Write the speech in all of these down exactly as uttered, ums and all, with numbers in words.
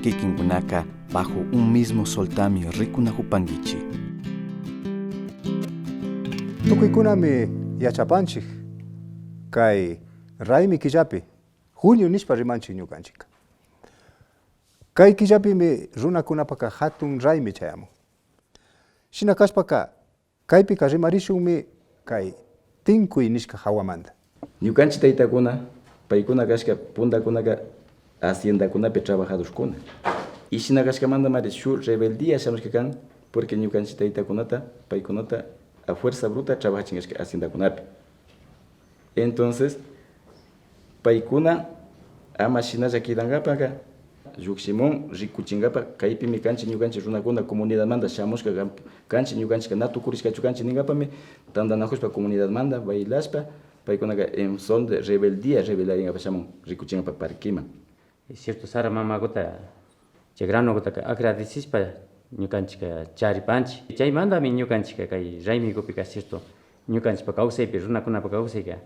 Kikinkunaka bajo un mismo soltami rikunakupankichik. Tukuykunami yachapanchik kay raymi killapi, junio nishpa rimanchik ñukanchikka. Kay killapimi runakunapaka hatun raymi chayamun. Shina kashpaka, kaypika rimarishunmi kay tinkuy nishka hawamanta. Ñukanchik taytakuna, paykuna kashka puntakunaka haciendakunapi trabajadorkuna. Y shina kashkamantamari shuk rebeldía shamushka kan, porque ñukanchik taytakunata, paykunata a fuerza bruta trabajachin kashka haciendakunapi. Entonces, paykuna ama shinalla kidankapaka, llukshimun rikuchinkapa, kaypimi kanchik ñukanchik runakuna comunidadmanta shamushka kan-, kanchik ñukanchikka na tukurishkachu kanchik ninkapami, tantanakushpa comunidadmanta bailashpa, paykunaka en son de rebeldía rebelarinkapak shamun rikuchinkapa parqueman. Cierto, Sara mamakuta, chay granokutaka agradecishpa ñukanchikka charipanchik. Chaymantami ñukanchikka kay raymikupika, cierto, ñukanchikpa kawsaypi, runakunapa kawsayka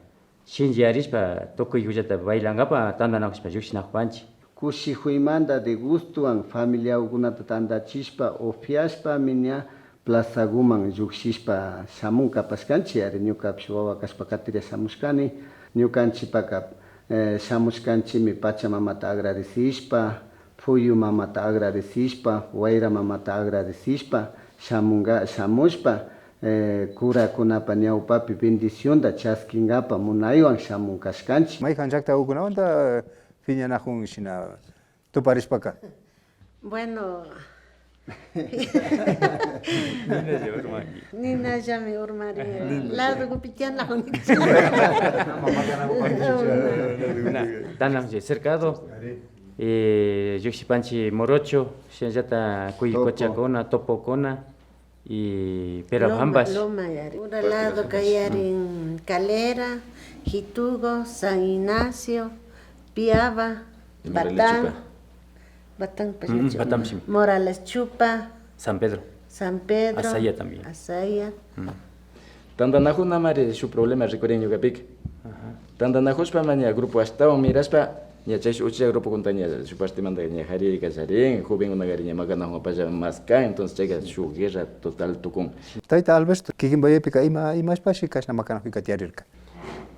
shinchiyarishpa tukuykullata bailankapa tantanakushpa llukshinakupanchik. Kushikuymanta de gustowan familiakunata tantachishpa, upiashpami ña plazaguman llukshishpa shamun kapashkanchik. Ari, ñukapish wawa kashpa katira shamushkani. Ñukanchikpaka, eh, shamushkanchikmi pachamamata agradecishpa, puyu mamata agradecishpa, wayra mamata agradecishpa, shamunka, shamushpa, eh, kurakunapa ñawpapi bendicionta chaskinkapa munaywan shamun kashkanchik. Mayjan llaktakukunamanta piñanakun shina tuparishpaka. Bueno. Ninalla urmari. Ninallami urmari. Ladokupi tiyanakun. Na, tantanchik cercado, eh, llukshipanchik morocho, shinallata kuy Topo. Cochakuna, topokuna. Y pero Loma, ambas. Loma yarin. Ura lado kayarin Calera, Jitugo, San Ignacio, Piaba, y Morales Batán, Chupa. Batán, pues, mm, Chupa. Batán, sí. Morales Chupa, San Pedro. San Pedro, Azaya también. Azaya. Mm. Tantanakunamari shuk problema rikurin ñukapika. Ajá. Tantanakushpama ña grupo ashtawan mirashpa, ña chayshuk uchilla grupokunata ña shuk partemanta ña jariri kallarin, jovenkunakari ña makanakunapalla mas kan, entonces chayka shuk guerra total tukun. Tayta Alberto, kikinpa yuyaypika ima, imashpashi kashna makanakuyka tiyarirka?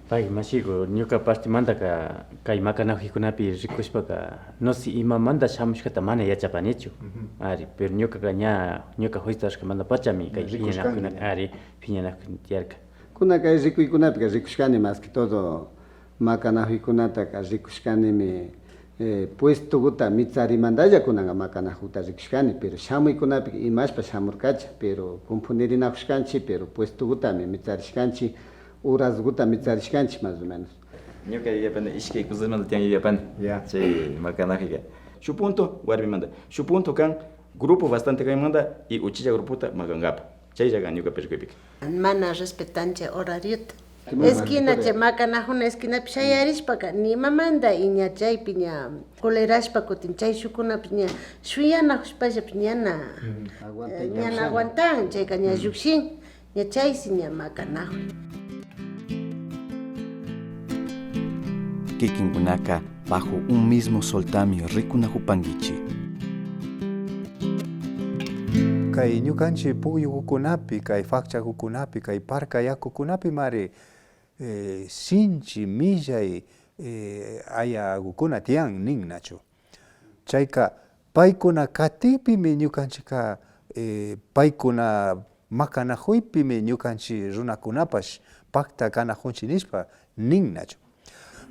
Pay, mashiku, ñuka partemantaka kay makanakuykunapi rikushpaka, no sé imamanta shamushkata mana yachapanichu. Ujú. Ari, pero ñukaka ña, ñuka jovencito kashkamantapachami kay ña rikushkani piñanakuykunaka, ña. Ari, piñanakuykunata tiyarka. Kuna kay rikuykunapika rikushkani, más que todo, makanakuykunataka rikushkanimi, eh, puestokuta mitsarimantalla kunanka makanakuta rikushkani, pero shamuykunapika imashpa shamurkacha, pero confundirinakushkanchik, pero puestokutami mitsarishkanchik, horaskuta mitsarishkanchik, más o menos. Ñuka yuyapani, ishkay cosasmanta tiyan yuyapani. Ya. Chay makanakuyka. Shuk punto, warmimanta. Shuk punto kan, grupo bastante kanmanta y uchilla grupota makankapa. Chaylla kan ñukapi rikuypika. Mana respetan chay horariota. Esquina, chay makanakuna esquinapi shayarishpaka, nimamanta y ña chaypi ña colerashpa kutin chay shukkunapi ña shuyanakushpallapi ñana, mm, eh, ñana aguantan, chayka ña, mm, llukshin, ña chaysi ña makanakun. Kikinkunaka bajo un mismo soltami rikunakupankichik. Kay ñukanchik pukyukukunapi, kay pakchakukunapi, kay parka yakukunapimari, eh, sinchi, millay, eh, ayakukuna tiyan nin, nachu. Chayka paykuna katikpimi ñukanchikka, eh, paykuna makanakuypimi ñukanchik runakunapash pakta kanakunchik nishpa nin, nachu.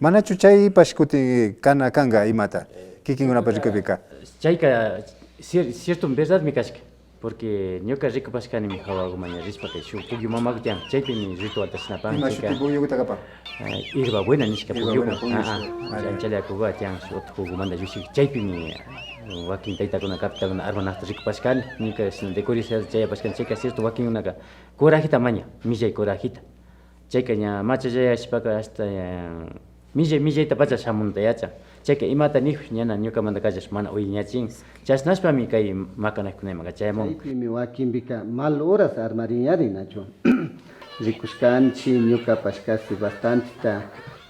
Manachu chaypash kutin kana kanka imata kikinkunapash rikuypika? Chayka cier-, cierto verdadmi kashka. Porque ñuka rikupashkanimi hawakuman ña rishpa kay shuk pukyu mamaku tiyan, chaypimi ritualta shinapan. Ima shuti pukyukuta kapan? Eh, hierba buena nishka pukyu. Hierba buena pukyu, ah, ah, sí. Ancha yakuka tiyan shuk otro pukyumanta llukshin, chaypimi, eh, wakin taytakuna, kapitakuna armanakta rikupashkani, ñuka shina de curiosidad chayapashkani, chayka cierto wakinkunaka corajita maña, millay corajita. Chayka ña machayayashpaka hasta, eh, millay millaytapacha shamunta yachan. Chayka imata nijun ñana ñukamanta kallash mana uyañachin. Chashnashpami kay makanakuykunamanka chayamun. Chaypimi wakinpika mal horas armarin yarin, nachu. Rikushkanchik, ñukapash casi bastanteta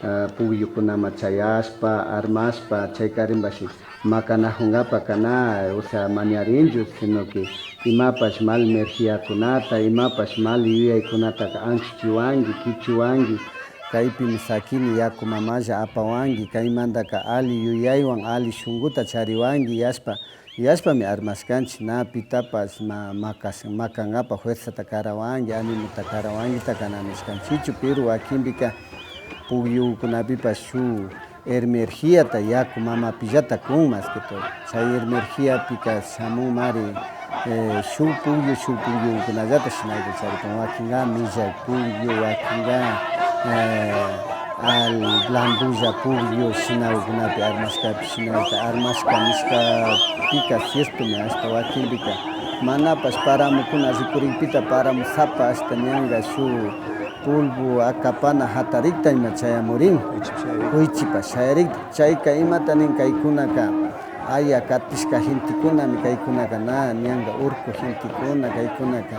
ah, pukyukunaman chayashpa, armashpa, chaykarinpash makanajunkapaka na, o sea, mañarinchu, sino que imapash mal energíakunata, imapash mal yuyaykunataka anchuchiwanki, kichuwanki. Kaypimi sakini yaku mamalla apawanki, kaymantaka alli yuyaywan, alli shunkuta chariwanki, yashpa, yashpami armashkanchik, na pitapash ma-, makas-, makankapak fuerzata karawanki, animota karawankitaka na nishkanchikchu, pero wakinpika pukyukunapipash shuk energíata yaku mamapillata kun, más que todo. Chay energíapika shamunmari, eh, shuk pukyu, shuk pukyukunallata shinayta charikun. Wakinka millay pukyu, wakinka, eh, al blandulla pukyu, shinakunapi armashkapi, shinayta armashka nishkapika ciertomi, hasta wakinpika manapash paramukuna rikurikpita paramusapa hasta ñanka shuk polvo akapana jatarikta ima chayamurin. Kuychipa shayarikta. Chayka imata nin kaykunaka, aya katishka gentekunami kaykunaka, na ñanka urku gentekuna kaykunaka,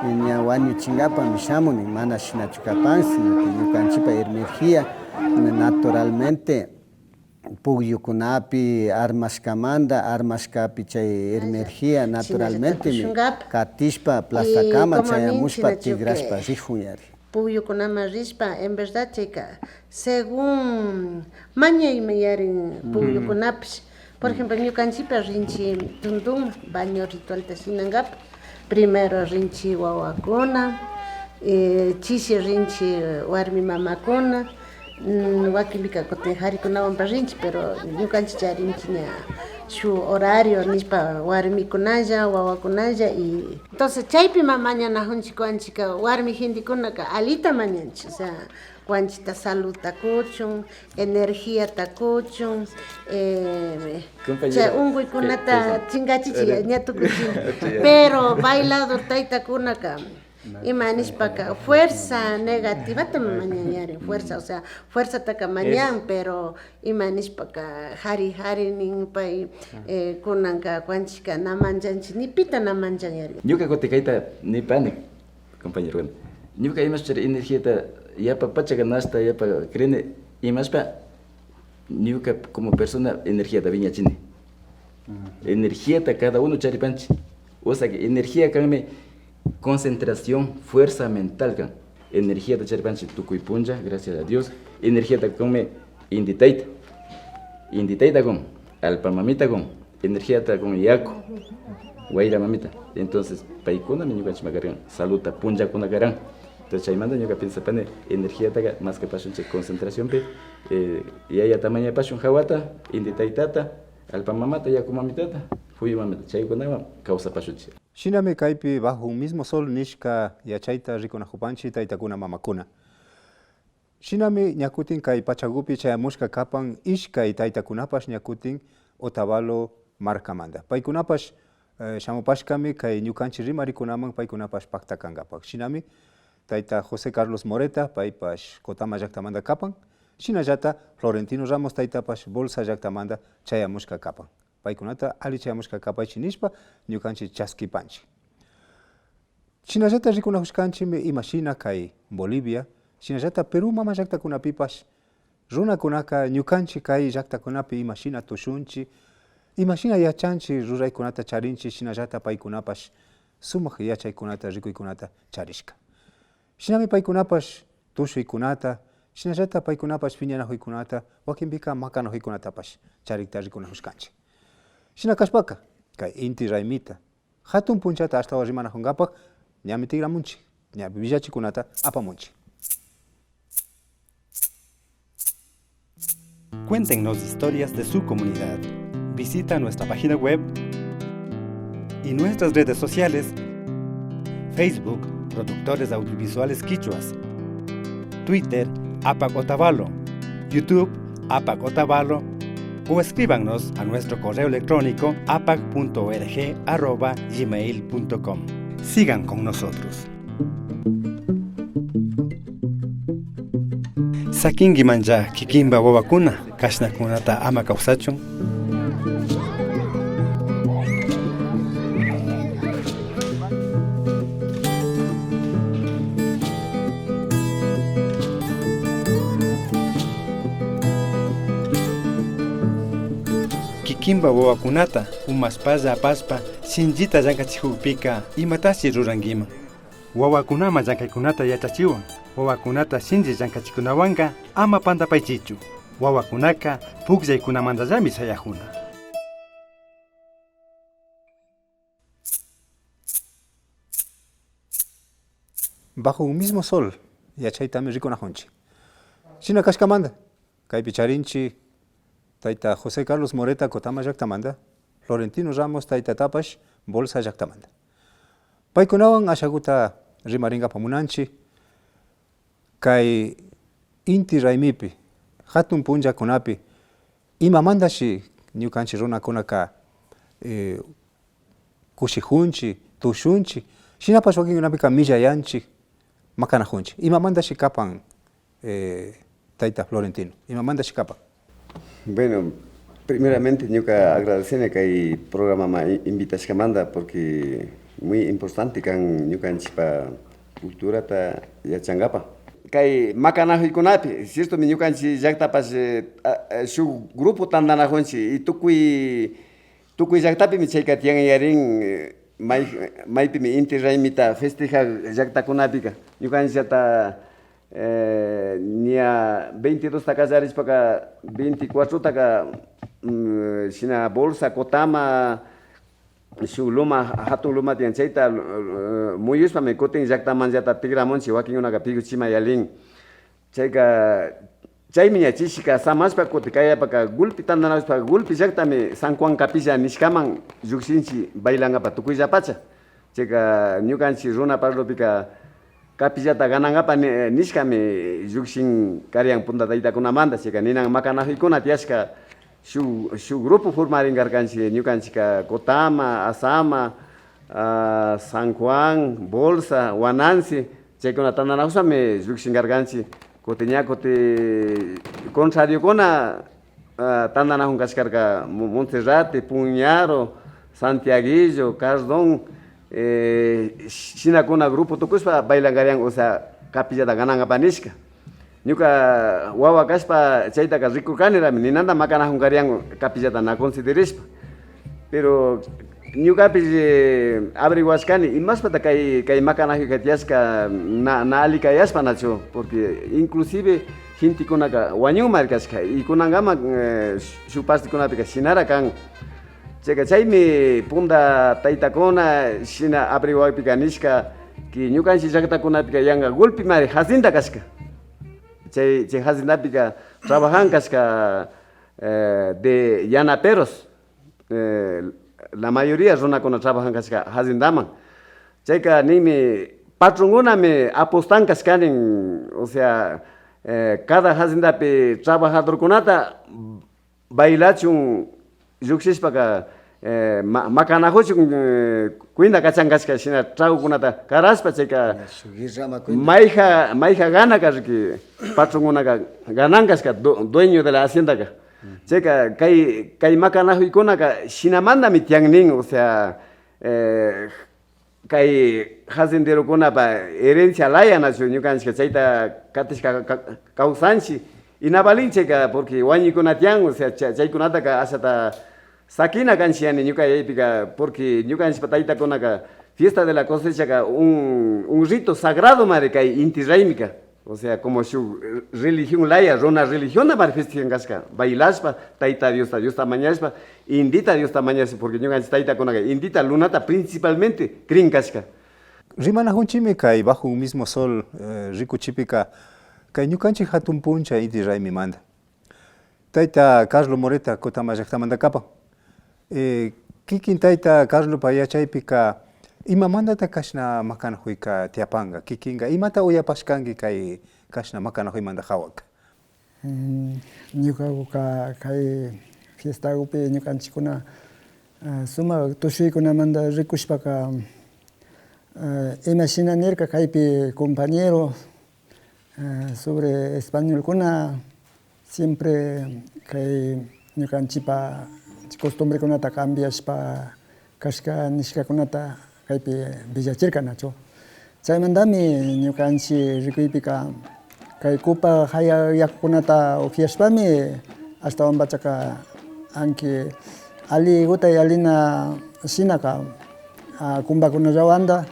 ña wañuchinkapami shamun nin, mana shinachu kapan, sino que ñukanchikpa energía naturalmente pukyukunapi armashkamanta, armashkapi chay energía naturalmentemi katishpa plazakama chayamushpa tikrashpa rijun yari. Pukyukunaman rishpa, en verdad chayka, según mañayman yarin pukyukunapish. Por ejemplo, ñukanchikpa rinchi tuntun baño ritualta shinankapa. Primero rinchi wawakuna, eh, chishi rinchi warmi mamakuna, mm, wakinpika kutin jarikunawanpa rinchi, pero ñukanchik charinchi ña shuk horario nishpa warmikunalla, wawakunalla y entonces chaypima mañanajunchik kuanchikka warmi gentekunaka allita mañanchik, o sea, kuanchikta saludta kuchun, energíata kuchun, eh, chay unkuykunata chinkachichik ña tukuchin. Pero bailado taytakunaka ima nishpaka fuerza negativata mañan yarin, fuerza, o sea, fuerzataka mañan, pero ima nishpaka jari jari nin pay, eh, kunanka kuanchikka na manchanchik, ni pita na manchan yarin. Ñuka kutin kayta nipani, compañerokuna. Ñuka imashpachari energíata yapa pachaka nashta yapa krini imashpa, ñuka como persona energíata wiñachini. Energíata cada uno charipanchik. O sea que energía kanmi concentración, fuerza mental kan. Energíata charipanchik tukuy punlla, gracias a Dios. Energíata kunmi inti tayta. Inti tayta kun, allpa mamita kun, energíata kun yaku, wayra mamita. Entonces, paykunami ñukanchikman karkan, saludta punllakuna karan. Entonces, chaymanta ñuka pensapani, energíataka maskapashunchik concentracionpi, eh, yayata mañapashun jawata, inti taytata, allpa mamata, yaku mamitata, puyu mamita, chaykunawan kawsapashunchik. Shinami kaypi Bajo un mismo sol nishka yachayta rikunajupanchik taytakuna mamakuna. Shinami ña kutin kay pachakupi chayamushka kapan ishkay taytakunapash ña kutin Otavalo markamanta. Paykunapash, eh, shamupashkami kay ñukanchik rimarikunaman paykunapash pakta kankapak. Shinami tayta José Carlos Moreta, paypash Cotama llaktamanta kapan. Shinallata Florentino Ramos taytapash Bolsa llaktamanta chayamushka kapan. Paykunata alli chayamushka kapaychik nishpa ñukanchik chaskipanchik. Shinallata rikunajushkanchikmi imashina kay Bolivia, shinallata Perú mama llaktakunapipash runakunaka ñukanchik kay llaktakunapi imashina tushunchik, imashina yachanchik, ruraykunata charinchik, shinallata paykunapash sumak yachaykunata, rikuykunata charishka. Shinami paykunapash tushuykunata, shinallata paykunapash piñanajuykunata, wakinpika makanajuykunatapash charikta rikunajushkanchik. Shina kashpaka, kay inti raymita, jatun punchata ashtawan rimanajunkapak ñami tikramunchik, ña willachikunata apamunchik. Cuéntenos historias de su comunidad. Visita nuestra página web y nuestras redes sociales, Facebook, Productores Audiovisuales Quichuas, Twitter, Apak Otavalo, YouTube, Apak Otavalo, o escríbanos a nuestro correo electrónico apak punto org arroba gmail punto com. Sigan con nosotros. Sakinkimanlla kikinpa wawakuna kashnakunata ama kawsachun. Kimba wawakunata umashpalla apashpa shinllita llankachikukpika imatashi rurankiman? Wawakunaman llankaykunata yachachiwan. Wawakunata shinlli llankachikunawanka ama pandapaychichu. Wawakunaka pukllaykunamantallami shayakuna. Bajo un mismo sol yachaytami rikunakunchik. Shina kashkamanta, kaypi charinchik tayta José Carlos Moreta Cotama llaktamanta, Florentino Ramos taytatapash Bolsa llaktamanta. Paykunawan ashakuta rimarinkapak munanchik, kay inti raymipi, hatun punllakunapi, imamantashi ñukanchik runakunaka, eh, kushikunchik, tushunchik, shinapash wakinkunapika millayanchik, makanakunchik. Imamantashi kapan, eh, tayta Florentino? Imamantashi kapan? Bueno, primeramente ñuka agradeceni kay programaman i-, invitashkamanta, porque muy importante kan ñukanchikpa culturata yachankapak. Kay makanakuykunapi, ciertomi, ñukanchik llaktapash, eh, a, a, shuk grupo tantanakunchik y tukuy, tukuy llaktapimi chayka tiyan yarin, eh, may, maypimi inti raymita festejar llaktakunapika. Ñukanchikllata, eh, ña veintidós ta kallarishpaka, veinticuatro taka, mm, shina Bolsa, Cotama, shuk luma, hatun luma tiyan, chayta, eh, muyushpami kutin llaktamanllata tikramunchik, wakinkunaka Piguchima yalin. Chayka, chaymi ña chishika samashpa kutin kayapaka gulpi tantanakushpa, gulpi llaktami San Juan Capilla nishkaman llukshinchik bailankapak tukuyllapacha. Chayka ñukanchik runa parlopika capillata ganankapak ni-, nishkami llukshin karian punta taytakunamanta. Chayka ninan makanakuykuna tiyashka shuk, shuk grupo formarin karkanchik, ñukanchikka Cotama, Asama, ah, San Juan, Bolsa, Wanansi, chaykuna tantanakushpami llukshin karkanchik. Kutin ña kutin contrariokuna, ah, tantanakun kashkarka Mo-, Monserrate, Puñaro, Santiaguillo, Cardón, eh, shinakuna grupo tukushpa bailan karian, o sea, capillata ganankapak nishka. Ñuka wawa kashpa chaytaka rikurkanirami, ninanta makanakun karian capillata na considerishpa. Pero ñukapish, eh, averiguashkani, imashpata kay, kay makanakuyka tiyashka na, na alli kayashpa nachu, porque inclusive gentekunaka wañunmari kashka, y kunankaman, eh, shuk partekunapika shinara kan. Chayka chaymi punta taytakuna shina averiguakpika nishka que ñukanchik llaktakunapika yanka gulpimari hacienda kashka. Chay, chay haciendapika trabajan kashka, eh, de yanaperos, eh, la mayoría runakuna trabajan kashka haciendaman. Chayka ninmi, patronkunami apostan kashka nin, o sea, eh, cada haciendapi trabajadorkunata bailachun llukshishpaka, eh, ma-, makanakuchun, eh, cuenta kachan kashka shina tragokunata karashpa, chayka ña shuk guerrama cuenta. Mayka, mayka gana karki, patronkunaka ganan kashka, du-, dueño de la haciendaka. Chayka kay, kay makanakuykunaka shinamantami tiyan nin, o sea, eh, kay hacienderokunapa herencia laya nachu ñukanchik chayta katishka ka-, kawsanchik. Y na valin chayka, porque wañuykuna tiyan, o sea, cha-, chaykunataka ashata sakina kanchik yani ñuka yaypika, porque ñukanchikpa taytakunaka fiesta de la cosechaka un, un rito sagrado mari kay inti raymika. O sea, como shuk religión laya, runa religionta mari festejan kashka, bailashpa, Tayta Diosta, Diosta mañashpa, indita Diosta mañashpa, porque ñukanchik taytakunaka indita lunata principalmente crin kashka. Rimanakunchikmi kay bajo un mismo sol, eh, rikuchikpika, kay ñukanchik hatun puncha inti raymimanta. Tayta Carlos Moreta, Cotama llaktamanta kapan. Eh, kikin tayta Carlospa yachaypika, imamantata kashna makanakuyka tiyapanka? Kikinka imata uyapashkanki kay kashna makanakuymanta hawaka? Mm, ñukakuka kay fiestakupi ñukanchikkuna, ah, sumak tushuykunamanta rikushpaka, ah, imashina nirka kaypi compañero, eh, sobre españolkuna siempre kay ñukanchipa costumbrekunata cambiashpa kashka nishkakunata kaypi willachirka nachu. Chaymantami ñukanchik rikuypika kay kupa haya yakukunata upyashpami ashtawanpachaka anki Alliguta yallina shinaka, ah, kumbakunallawanta,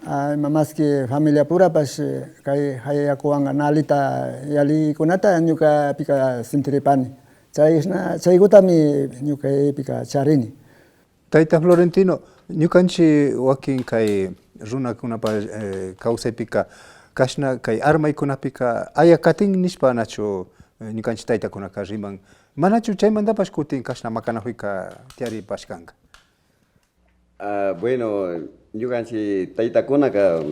ah, ima maski familiapurapash, eh, kay jayakuwanka na allita yallikunata ñukapika sintiripani. Chayshna, chaykutami ñukapika charini. Tayta Florentino, ñukanchik wakin kay runakunapa, eh, kawsaypika kashna kay armaykunapika aya katin nishpa nachu, eh, ñukanchik taytakunaka riman. Manachu chaymantapash kutin kashna makanakuyka tiyaripashkanka? Ah, bueno, ñukanchik taytakunaka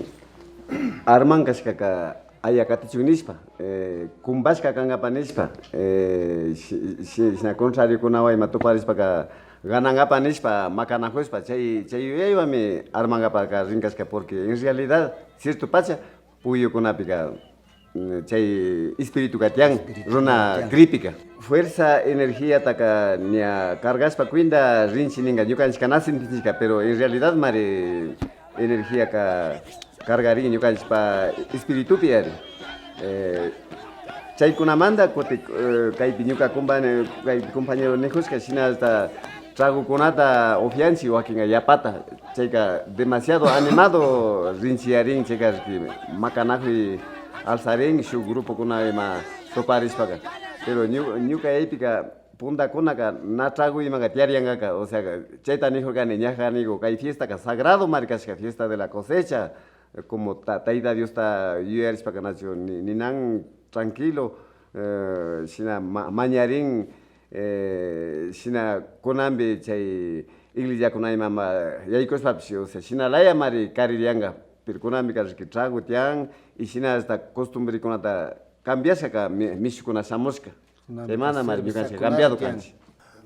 arman kashkaka aya katichun nishpa, eh, kumbashka kankapa nishpa, eh, shi-, shi-, shina contrariokunawan ima tuparishpaka ganankapa nishpa makanakushpa, chay, chay yuyaywanmi armankapaka rin kashka, porque en realidad ciertopacha puyukunapika, mm, chay espirituka tiyan, runa kripika. Fuerza energiataka ña cargashpa cuenta rinchi ninka, ñukanchikka na sintinchishka, pero en realidad mari energiaka cargarin ñukanchikpa espiritupi ari. Eh, chaykunamanta kutin, eh, kaypi ñuka compa-, kaypi compañero nikushka shinallata tragokunata upianchik, wakinka yapata, chayka demasiado animado rinchiyarin, chayka makanakuy alzarin shuk grupokuna ima tuparishpaka. Pero ñu-, ñuka yaypika puntakunaka na trago imaka tiyariankaka, o sea, chayta nikurkani, ñaka niku, kay fiestaka sagradomari kashka, fiesta de la cosecha, como ta-, Tayta Diosta yuyarishpaka nachu ni-, ninan tranquilo, eh, shina ma-, mañarin, eh, shina kunanpi chay iglesiakuna ima ma-, yaykushpapish, o sea, shinalayamari karirianka, pero kunanpika riki trago tiyan y shina hasta costumbrekunata cambiashkaka mi-, mishukuna shamushka. Chaymanta mari ñukanchik cambiado kanchik.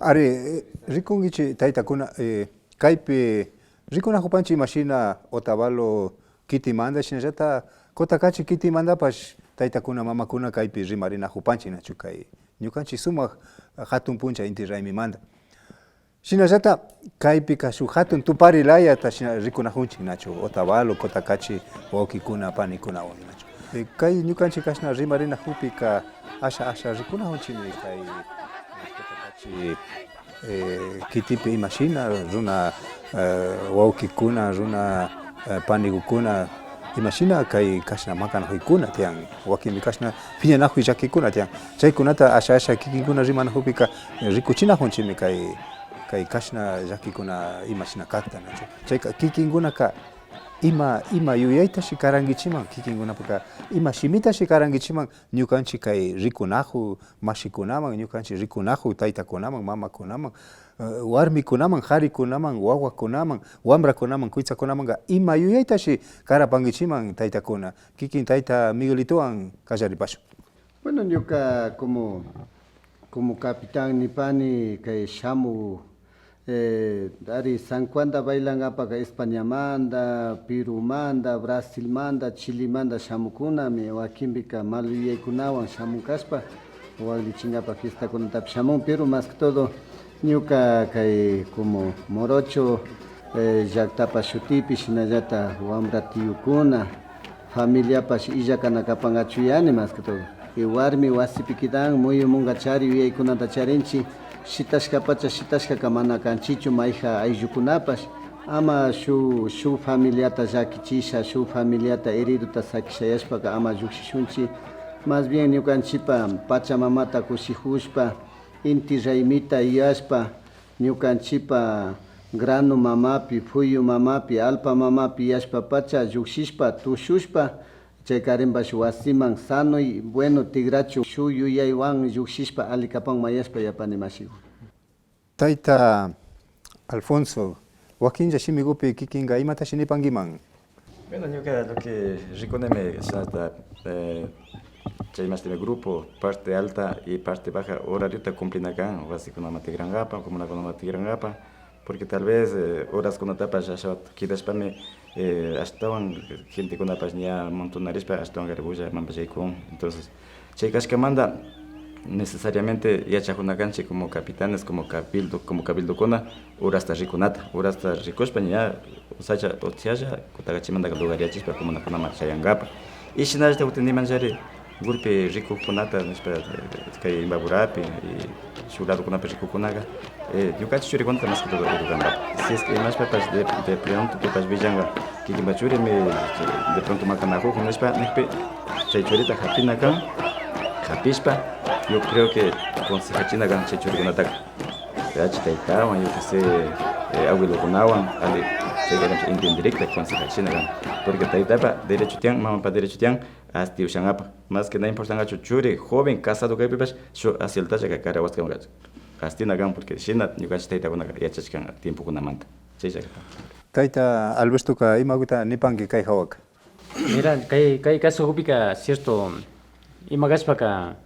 Ari, eh, rikunkichik taytakuna, eh, kaypi rikunakupanchik imashina Otavalo kitimanta, shinallata Cotacachi kitimantapash taytakuna, mamakuna kaypi rimarinakupanchik, nachu, kay ñukanchik sumak hatun puncha Inti Raymimanta. Shinallata kaypika shuk hatun tupari layata shina rikunakunchik, nachu, Otavalo, Cotacachi wawkikuna, panikunawan, nachu. Eh, kay ñukanchik kashna rimarinakukpika asha, asha rikunakunchikmi kay Cotacachi, eh, kitipi imashina runa, eh, wawkikuna, runa, eh, panikukuna, imashina kay kashna makanakuykuna tiyan, wakinmi kashna piñanakuy llakikuna tiyan. Chaykunata asha, asha kikinkuna rimanakukpika, eh, rikuchinakunchikmi kay, kay kashna llakikuna imashina kakta, nachu. Chayka kikinkunaka ima, ima yuyaytashi karankichiman, kikinkunapaka ima shimitashi karankichiman ñukanchik kay rikunakuk mashikunaman, ñukanchik rikunakuk taytakunaman, mamakunaman, eh, warmikunaman, karikunaman, wawakunaman, wambrakunaman, kuytsakunamanka ima yuyaytashi karapankichiman, taytakuna. Kikin tayta Miguelitowan kallaripashun. Bueno, ñuka como, como capitán nipani kay shamuk, eh, ari, San Juanda bailankapaka Españamanta, Perumanta, Brasilmanta, Chilimanta shamukunami, wakinpika malu yuyaykunawan shamun kashpa, waklichinkapa fiestakunatapish shamun, pero más que todo ñuka kay como morocho, eh, llaktapa shutipi, shinallata wambra tiyukuna, familiapash illakana kapankachu yuyani, más que todo. Y warmi wasipi kidan, muyumunka chari yuyaykunata charinchik, shitashkapacha shitashkaka mana kanchichu mayjan ayllukunapash, ama shuk, shuk familiata llakichisha, shuk familiata heridota sakisha yashpaka ama llukshishunchik. Más bien ñukanchikpa pachamamata kushikushpa, Inti Raymita yuyashpa, ñukanchikpa grano mamapi, puyu mamapi, allpa mamapi yashpapacha llukshishpa, tushushpa, chaykarinpash wasiman sano y bueno tikrachun shuk yuyaywan llukshishpa alli kapan mayashpa yapani mashiku. Tayta Alfonso, wakinlla shimikupi kikinka imatashi nipankiman? Bueno, ñuka lo que rikunimi shinata, eh, chay mashtimi grupo, parte alta y parte baja horariota cumplina kan, wasikunaman tikrankapa, comunakunaman tikrankapa, porque tal vez, eh, horaskunatapash ashawan kidashpami, eh, ashtawan gentekunapash ña montonarishpa ashtawankari bullamanpash yaykun. Entonces, chay kashkamanta necesariamente yachakuna kanchik como capitanes, como cabildo, como cabildokuna horasta rikunata, horasta rikushpa ña usalla, o sea, Cotacachimantaka lugaryachishpa comunakunaman chayankapa. Y shinallata kutin nimanllari, Golpe rikukkunata, nishpa, eh, kay Imbaburapi y shuk ladokunapi rikukkunaka, eh, ñukanchik churikunata más que todo educangapa. Si es que imashpapash de, de pronto pipash willanga, kikinpa churimi, eh, de pronto makanakukun nishpa nikpi, chay churita japina kan, japishpa, yo creo que consejachina kan chay churikunataka. Yachi taytawan, yo que sé, eh, abuelokunawan, ali, chayka entendiriktaka consejachina kan. Porque taytapa derecho tiyan, mamapa derecho tiyan, asti ushangapak. Más que na importangachu churi joven casado kakpipash shuk asieltallaka karawaskangachu. Astina kan porque shina ñukanchik taytakunaka yachashkan tiempokunamanta. Chayllaka. Tayta Albertoka imakuta nipanki kay jawaka? Mira, kay, kay kasukupika cierto ima kashpaka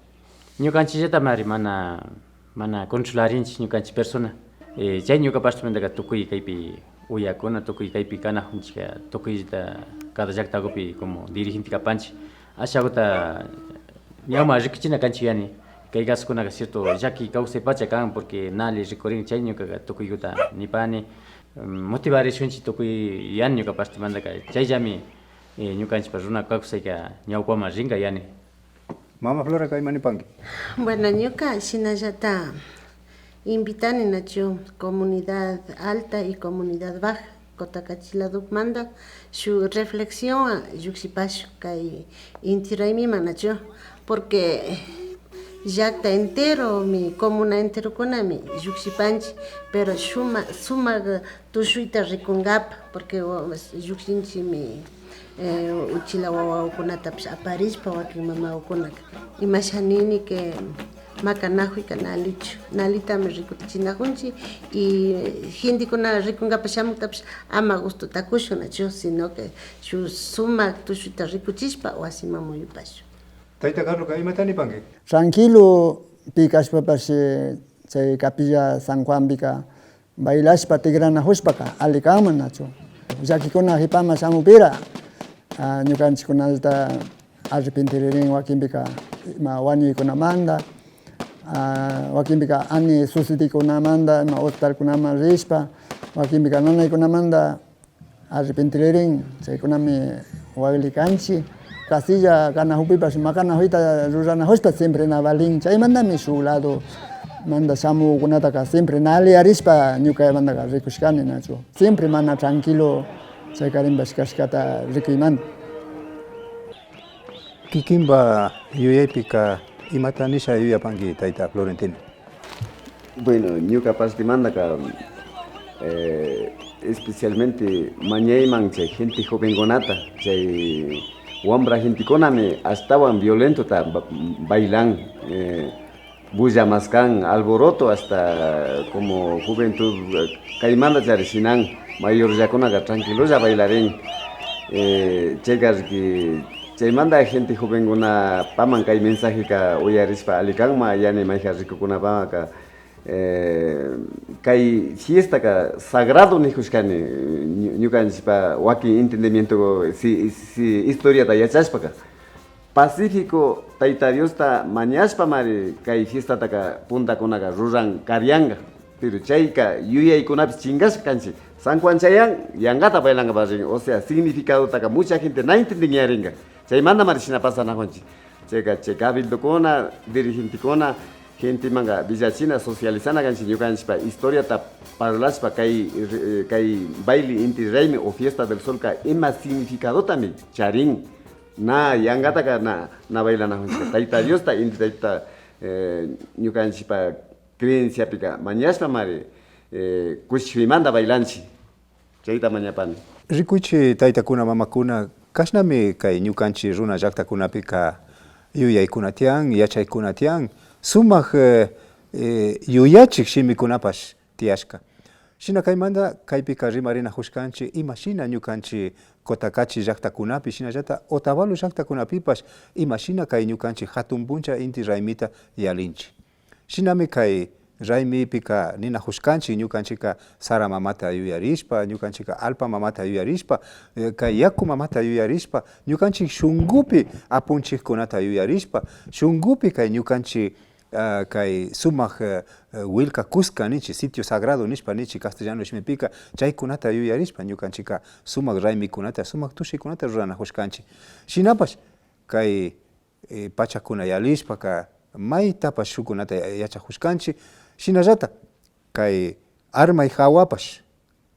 ñukanchikllatamari mana, mana controlarinchik ñukanchik persona. Eh, chay ñuka partemantaka tukuy kaypi uyakuna, tukuy kaypi kanajunchikka, tukuyllata cada llaktakupi como dirigente kapanchik. Ashakuta ñawma rikuchina kanchik yani. Kay kasukunaka cierto llaki kawsaypacha kan porque na ali rikurin, chay ñukaka tukuykuta nipani, mm, motivarishunchik tukuy yani ñuka partemantaka. Chayllami, eh, ñukanchikpa runa kawsayka ñawpaman rinka yani. Mama Floraka ima nipanki? Bueno, ñuka shinallata invitani nachu comunidad alta y comunidad baja, Cotacachi ladomanta shuk reflexión llukshipashun kay inti raymiman nachu, porque llakta enteromi, comuna enterokunami llukshipanchik, pero shuma, sumak tushuyta rikungapa, porque wa-, llukshinchikmi, eh, uchila wawakunatapish aparishpa, wakin mamakunaka. Imasha nini que makanakuyka na allichu, na allitami rikuchinakunchik, y gentekuna rikungapa shamuktapish ama gustota kushun nachu, sino que shuk sumak tushuyta rikuchishpa wasiman muyupashun. Tayta Carloka imata nipanki? Tranquilopi kashpapash, eh, chay capilla San Juanpika bailashpa tikranakushpaka alli kanman nachu. Llakikuna kipaman shamukpira, ah, ñukanchikkunallata arrepentiririn wakinpika ima wañuykunamanta, ah, wakinpika ani sucedikunamanta, ima hospitalkunaman rishpa, wakinpika nanaykunamanta arrepentiririn, chaykunami wakli kanchik. Kastilla kanakukpipash makanakuyta ruranakushpa siempre na valin. Chaymantami shuk ladomanta shamukkunataka siempre na alliyarishpa ñukamantaka rikushkani nachu. Siempre mana tranquilo chaykarinpash kashkata rikuymanta. Kikinpa yuyaypika imata nisha yuyapanki, tayta Florentino? Bueno, ñuka partemantaka, eh, especialmente mañayman chay gente jovenkunata, chay wambra gentekunami ashtawan violentota ba-, bailan, eh, bulla maskan, alboroto, hasta como juventud, eh, kaymanta chari shinan, mayorllakunaka tranquilolla bailarin. Eh, chayka riki, chaymanta gente jovenkunapaman kay mensajeka uyarishpa alli kanman, yani mayjan rikukunapamaka, eh, kay fiestaka sagrado nikushkani, ñu-, ñukanchikpa wakin entendimiento, si, si historiata yachashpaka. Pacífico Tayta Diosta mañashpamari kay fiestataka puntakunaka ruran karianga. Pero chayka yuyaykunapi chingashka kanchik. San Juan chayan, yangata bailangapa rin. O sea, significadotaka mucha gente na entendin yaringa. Chaymantamari shina pasanakunchik. Chayka chay cabildokuna, dirigentekuna, gentemanka villachina, socializana kanchik ñukanchikpa historiata parlashpa kay, eh, kay baile Inti Raymi o Fiesta del Solka ima significadotami charin. Na yangataka na, na bailanakunchik. Tayta Diosta, Inti Tayta, eh, ñukanchikpa creenciapika mañashpamari, eh, kushikuymanta bailanchik. Chayta mañapani. Rikuychik taytakuna, mamakuna, kashnami kay ñukanchik runa llaktakunapika yuyaykuna tiyan, yachaykuna tiyan, sumak, eh, eh, yuyachik shimikunapash tiyashka. Shina kaymanta kaypika rimarinakushkanchik imashina ñukanchik Cotacachi llaktakunapi, shinallata Otavalo llaktakunapipash imashina kay ñukanchik hatun puncha Inti Raymita yalinchik. Shinami kay raymipika ninakushkanchik, ñukanchikka sara mamata yuyarishpa, ñukanchikka allpa mamata yuyarishpa, eh, kay yaku mamata yuyarishpa, ñukanchik shunkupi apunchikkunata yuyarishpa, shunkupi kay ñukanchik, ah, kay sumak, eh, eh, willka kuska ninchik, sitio sagrado nishpa ninchik castellano shimipika, chaykunata yuyarishpa ñukanchikka sumak raymikunata, sumak tushuykunata ruranakushkanchik. Shinapash kay eh, pachakuna yalishpaka maytapash shukkunata ya-, yachajushkanchik. Shinallata kay armay jawapash,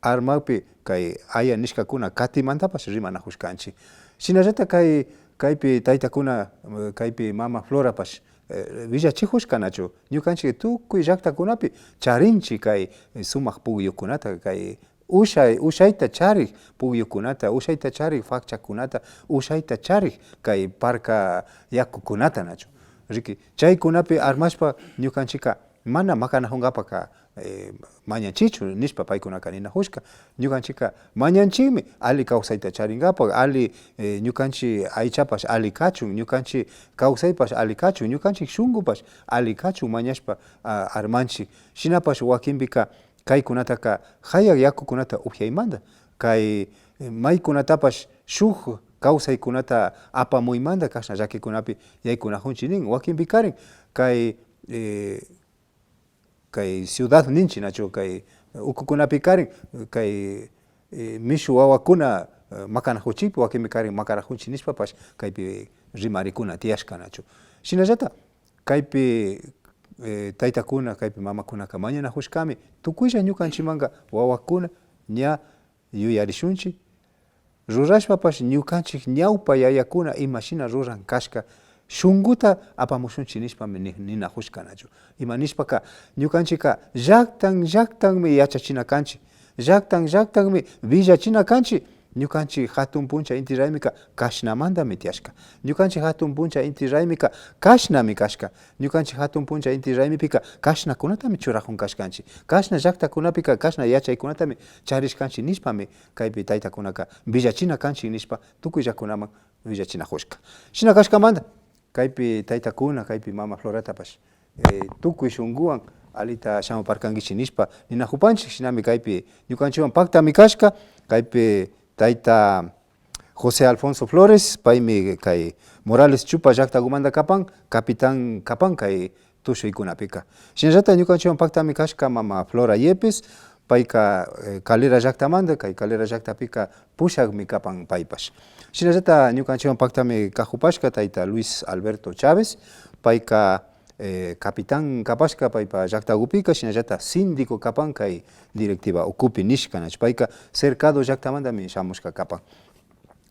armakpi kay aya nishkakuna katimantapash rimanajushkanchik. Shinallata kay, kaypi taytakuna, eh, kaypi mama Florapash, eh, willachijushka nachu, ñukanchik tukuy llaktakunapi charinchik kay, eh, sumak pukyukunata, kay ushay, ushayta charik pukyukunata, ushayta charik fakchakunata, ushayta charik kay parka yakukunata nachu. Riki, chaykunapi armashpa ñukanchikka mana makanajunkapaka, eh, mañanchikchu nishpa paykunaka ninajushka. Ñukanchikka mañanchikmi alli kawsayta charinkapak, alli, eh, ñukanchik aychapash alli kachun, ñukanchik kawsaypash alli kachun, ñukanchik shunkupash alli kachun mañashpa, ah, armanchik. Shinapash wakinpika kaykunataka jayak yakukunata upyaymanta, kay, eh, maykunatapash shuk kawsaykunata apamuymanta kashna llakikunapi yaykunajunchik nin. Wakinpikarin kay, eh, kay ciudad ninchik nachu, kay ukukunapikarin kay, eh, mishu wawakuna, eh, makanajuchikpi, wakinpikarin makanajunchik nishpapash kaypi rimarikuna tiyashka nachu. Shinallata kaypi, eh, taytakuna, kaypi mamakunaka mañanajushkami, tukuylla ñukanchikmanka wawakuna ña yuyarishunchik, rurashpapash ñukanchik ñawpa yayakuna imashina ruran kashka shunkuta apamushunchik nishpami ni-, ninajushka nachu. Ima nishpaka ñukanchikka llaktan llaktanmi yachachina kanchik, llaktan llaktanmi willachina kanchik. Ñukanchik jatun puncha inti raymika kashnamantami tiyashka. Ñukanchik jatun puncha inti raymika kashnami kashka. Ñukanchik jatun puncha inti raymipika kashnakunatami churajun kashkanchik. Kashna llaktakunapika kashna yachaykunatami charishkanchik nishpami kaypi taytakunaka willachina kanchik nishpa tukuyllakunaman willachinajushka. Shina kashkamanta kaypi taytakuna, kaypi mama Floratapash, eh, tukuy shunkuwan allita shamuparkankichik nishpa ninajupanchik. Shinami kaypi ñukanchikwan paktami kashka, kaypi tayta José Alfonso Flores, paymi kay Morales Chupa llaktakumanta kapan, capitán kapan kay tushuykunapika. Shinallata ñukanchikwan paktami kashka mama Flora Yepes, payka, eh, Calera llaktamanta, kay Calera llaktapika pushakmi kapan paypash. Shinallata ñukanchikwan paktami kajupashka tayta Luis Alberto Chávez, payka, eh, capitán kapashka paypa llaktakupika, shinallata síndico kapan kay directiva ukupi nishka nachu. Payka Cercado llaktamantami shamushka kapan.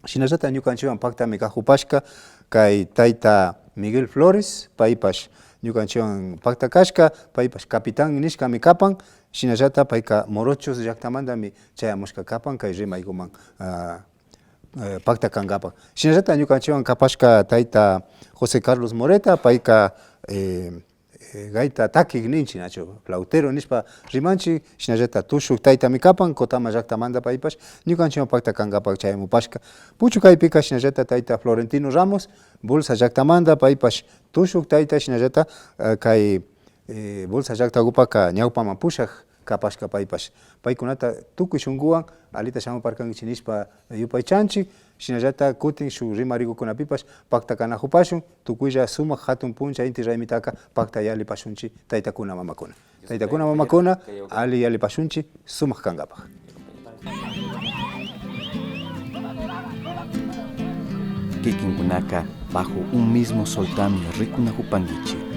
Shinallata ñukanchikwan paktami kajupashka kay tayta Miguel Flores, paypash ñukanchikwan pakta kashka, paypash capitán nishkami kapan, shinallata payka Morochos llaktamantami chayamushka kapan kay rimaykuman, ah, eh, pakta kankapak. Shinallata ñukanchikwan kapashka tayta José Carlos Moreta, payka, eh, eh, gaita takik ninchik nachu, flautero nishpa rimanchik, shinallata tushuk taytami kapan, Cotama llaktamanta paypash ñukanchikwan pakta kankapak chayamupashka. Puchukaypika shinallata tayta Florentino Ramos, Bolsa llaktamanta, paypash tushuk tayta, shinallata, eh, kay, eh, Bolsa llaktakupaka ñawpaman pushak kapashka paypash. Paykunata tukuy shunkuwan allita shamuparkankichik nishpa yupaychanchik. Shinallata kutin shuk rimarikukunapipash pakta kanajupashun, tukuylla sumak jatun puncha inti raymitaka pakta yallipashunchik taytakuna mamakuna. Taytakuna mamakuna, alli yallipashunchik sumak kankapak. Kikinkunaka bajo un mismo soltami rikunakupankichik.